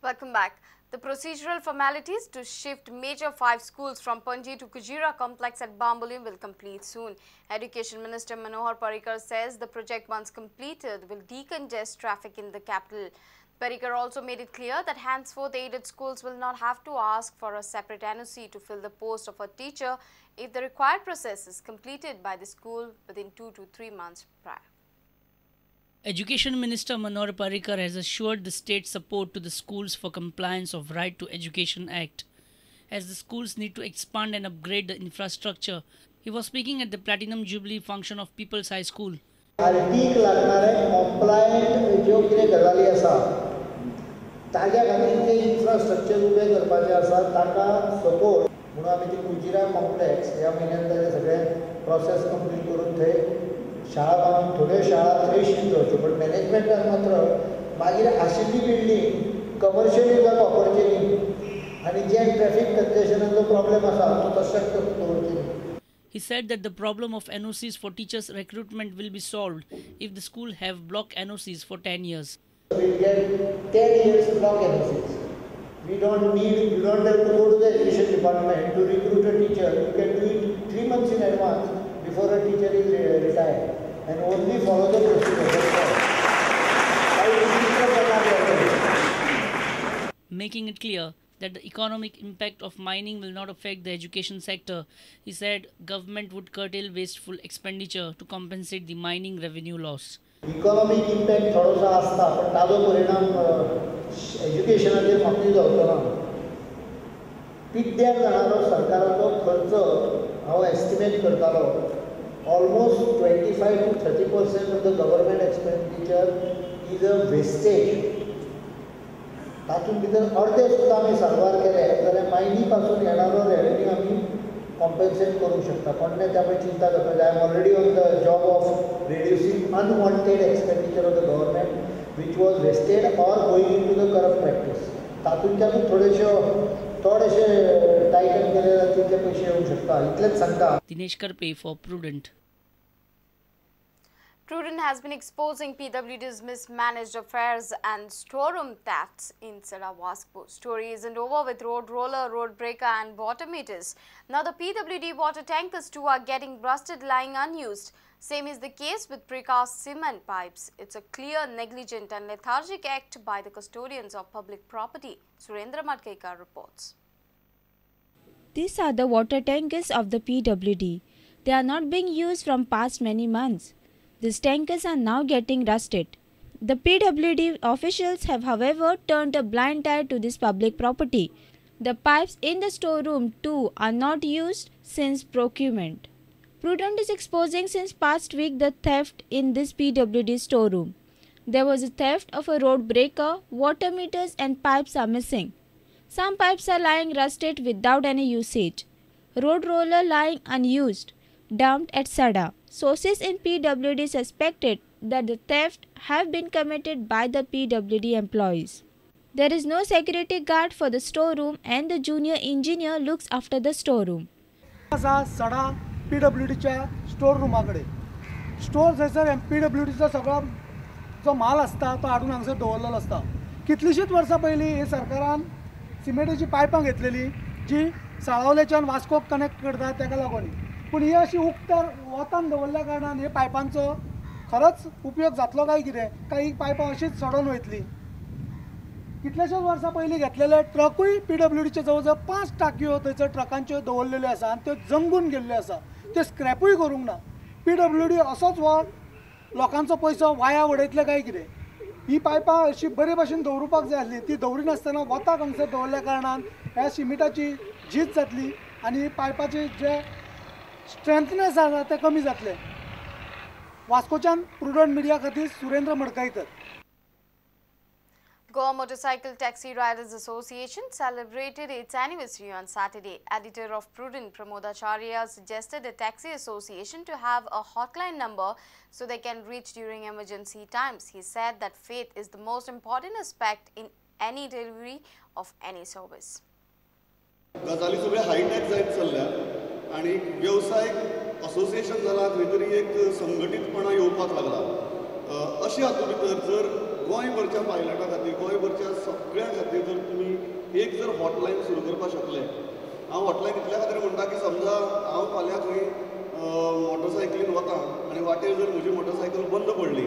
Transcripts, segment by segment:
Welcome back. The procedural formalities to shift major 5 schools from Panji to Cujira complex at Bambolim will complete soon. Education Minister Manohar Parrikar says the project, once completed, will decongest traffic in the capital. Parrikar also made it clear that henceforth aided schools will not have to ask for a separate NOC to fill the post of a teacher if the required process is completed by the school within 2 to 3 months prior. Education Minister Manohar Parrikar has assured the state support to the schools for compliance of Right to Education Act, as the schools need to expand and upgrade the infrastructure. He was speaking at the Platinum Jubilee function of People's High School. आरटीक लागणारे कॉम्प्लायंट ज्यो कितें गजाली आसा ताज्या खातीर ते infrastructure उबें करपाचें आसा ताका सपोर्ट म्हणून आमी ती कुजिरा कॉम्प्लेक्स ह्या म्हयन्यान ताजें सगळें प्रोसेस कंप्लीट करून थंय शाळा बांदून थोड्यो शाळा थंय शिफ्ट जावच्यो, पण मॅनेजमेंटान मात्र मागीर आशिल्ली बिल्डींग कमर्शियल युजाक वापरची न्ही आनी जे ट्रॅफिक कंजेशनाचो प्रॉब्लेम आसा तो तशेंच दवरची न्ही. He said that the problem of NOCs for teachers recruitment will be solved if the school have block NOCs for 10 years. We will get 10 years block NOCs. We don't need, you don't have to go to the education department to recruit a teacher. You can do it 3 months in advance before a teacher is retired, and only follow the procedure. Making it clear that the economic impact of mining will not affect the education sector, he said government would curtail wasteful expenditure to compensate the mining revenue loss. Economic impact थोडोसो आसता, पण ताजो परिणाम एज्युकेशनाचेर मातूय जावचो ना. पिड्ड्यार जाणारो सरकाराचो खर्च हांव एस्टिमेट करतालो, almost 25 to 30% of the government expenditure is a wastage. तातूंत भितर अर्दे सुद्दां आमी साल्वार केले जाल्यार मायनी पासून येणारो रेवेन्यू आमी कॉम्पेन्सेट करूंक शकता. कोणें त्या पळय चिंता करपाक जाय. I am already on the job of reducing unwanted expenditure of the government which was wasted or going into the corrupt practice. तातूंतल्यानूच थोडेशे थोडेशे टायटन केले जाल्यार तितले पयशे येवंक शकता, इतलेंच सांगता. Dinesh Karpe for Prudent. Prudent has been exposing PWD's mismanaged affairs and storeroom thefts in Sada Vasco. Story isn't over with road roller, road breaker and water meters. Now the PWD water tankers too are getting rusted, lying unused. Same is the case with precast cement pipes. It's a clear negligent and lethargic act by the custodians of public property. Surendra Madkaikar reports. These are the water tankers of the PWD. They are not being used from past many months. These tankers are now getting rusted. The PWD officials have, however, turned a blind eye to this public property. The pipes in the storeroom too are not used since procurement. Prudent is exposing since past week the theft in this PWD storeroom. There was a theft of a road breaker, water meters and pipes are missing. Some pipes are lying rusted without any usage. Road roller lying unused, dumped at Sada. Sources in PWD suspected that the theft have been committed by the PWD employees. There is no security guard for the storeroom and the junior engineer looks after the storeroom. Sada PWDच्या store रुमा कडेन store थंयसर PWDचो सगळो जो माल आसता तो हाडून हांगसर दवरलेलो आसता. कितलींशींच वर्सां पयलीं हे सरकारान सिमेंटाची पायपां घेतलेली जी साळावलेच्यान वास्कोक कनेक्ट करता ताका लागून, पूण ही अशी उक्त्यार वतान दवरल्या कारणान हे पायपांचो खरोच उपयोग जातलो काय कितें, काय ही पायपां अशीच सडोन वयतली. कितल्याशाच वर्सां पयलीं घेतलेले ट्रकूय PWDचे जवळ जवळ 5 टाकयो थंयसर ट्रकांच्यो दवरलेल्यो आसा आनी त्यो जंगून गेल्ल्यो आसा, त्यो स्क्रॅपूय करूंक ना. PWD असोच हो लोकांचो पयसो वाया उडयतले काय कितें. ही पायपां अशी बरे भाशेन दवरुपाक जाय आसली, ती दवरिनासतना वताक हांगसर दवरल्या कारणान ह्या शिमिटाची झीज जातली आनी पायपाची जे स्ट्रेंथनेस आसा तें कमी जातलें. वास्कोच्यान प्रुडंट मिडिया खातीर Surendra मडकाईकर. Goa Motorcycle Taxi Riders Association celebrated its anniversary on Saturday. Editor of Prudent, Pramod Acharya, suggested the taxi association to have a hotline number so they can reach during emergency times. He said that faith is the most important aspect in any delivery of any service. गजाली सगळे hi-tech जायत चल्ल्या आनी वेवसायीक association जाला, खंय तरी एक संघटीतपणा येवपाक लागला. अशें हातूंत भितर जर गोंयभरच्या पायलटा खातीर, गोंयभरच्या सगळ्यां खातीर जर तुमी एक जर हॉटलायन सुरू करपाक शकले, हांव हॉटलायन इतल्या खातीर म्हणटा की समजा हांव फाल्यां खंय मोटरसायकलीन वता आनी वाटेर जर म्हजी मोटरसायकल बंद पडली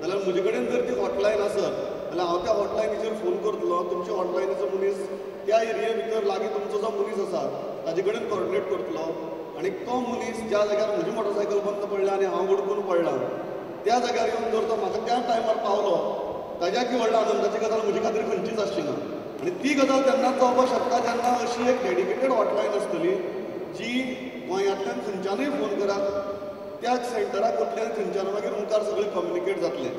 जाल्यार म्हजे कडेन जर ती हॉटलायन आसत जाल्यार हांव त्या हॉटलायनीचेर फोन करतलो. तुमच्या हॉटलायनीचो मनीस त्या एरिये भितर लागीं तुमचो जो मनीस आसा ताजे कडेन कॉर्डिनेट करतलो आनी तो मनीस ज्या जाग्यार म्हजी मोटरसायकल बंद पडल्या आनी हांव अडकून पडला त्या जाग्यार येवन जर तो म्हाका त्या टायमार पावलो ताज्याकी व्हडल्या आनंदाची गजाल म्हजे खातीर खंयचीच आसची ना. आनी ती गजाल तेन्नाच जावपाक शकता जेन्ना अशी एक डेडिकेटेड हॉटलायन आसतली जी गोंयांतल्यान खंयच्यानूय फोन करात त्या सेंटराक वतले आनी थंयच्यान मागीर मुखार सगळें कम्युनिकेट जातलें.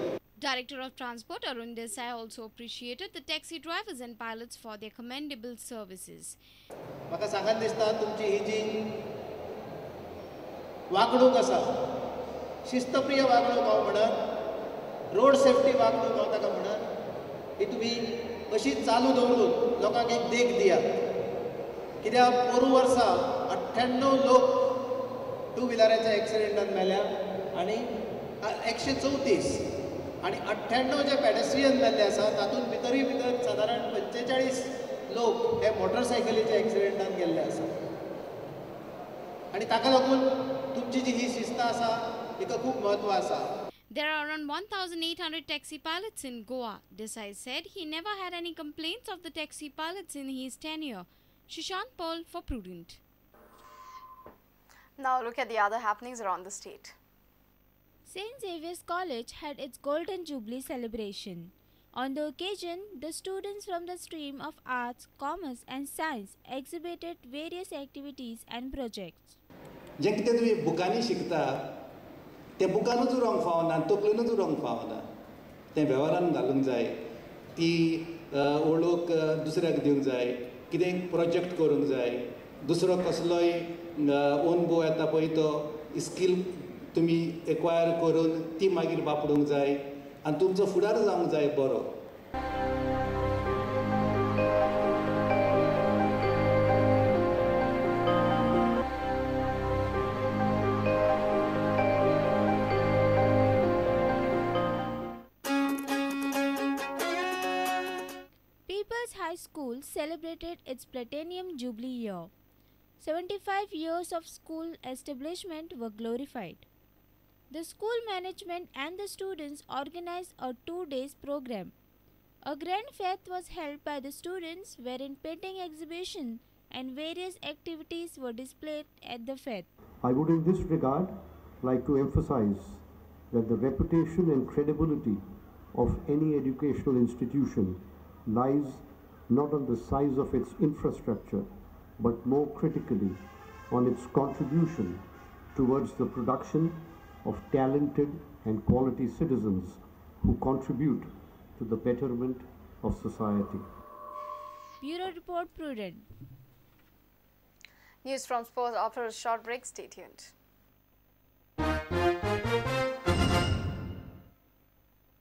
Director of Transport Arun Desai also appreciated the taxi drivers and pilots for their commendable services. म्हाका सांगन दिसता तुमची ही जी वागणूक आसा, शिस्तप्रिय वागणूक हांव म्हणत, रोड सेफ्टी वागणूक हांव ताका म्हणत, ही तुमी अशी चालू दवरून लोकांक एक देख दियात. कित्याक पोरूं वर्सा 98 लोक टू व्हिलराच्या एक्सिडेंटान मेल्या आनी 134 आनी 98 जे पेडेस्ट्रियन मेल्ले आसा तातूंत भितरूय भितर सादारण 45 लोक हे मोटरसायकलीच्या एक्सिडेंटान गेल्ले आसा. आनी ताका लागून तुमची जी ही शिस्त आसा हिका खूब म्हत्व आसा. There are around 1,800 taxi pilots in Goa. Desai said he never had any complaints of the taxi pilots in his tenure. Shishant Paul for Prudent. Now look at the other happenings around the state. St. Xavier's College had its Golden Jubilee celebration. On the occasion, the students from the stream of arts, commerce and science exhibited various activities and projects. जे कितें तुमी बुकांनी शिकता तें बुकानूच उरोंक फावना, तकलेनूच उरोंक फावना, तें वेव्हारान घालूंक जाय, ती वळख दुसऱ्याक दिवंक जाय, कितें प्रोजेक्ट करूंक जाय, दुसरो कसलोय अनुभव येता पळय तो स्कील तुमी एक्वायर करून ती मागीर वापरूंक जाय आनी तुमचो फुडार जावंक जाय बरो. People's High School celebrated its Platinum Jubilee year. 75 years of school establishment were glorified. The school management and the students organized a 2-day program. A grand fete was held by the students wherein painting exhibition and various activities were displayed at the fete. I would in this regard like to emphasize that the reputation and credibility of any educational institution lies not on the size of its infrastructure, but more critically on its contribution towards the production of talented and quality citizens who contribute to the betterment of society. Bureau Report, Prudent. News from sports after a short break. Stay tuned.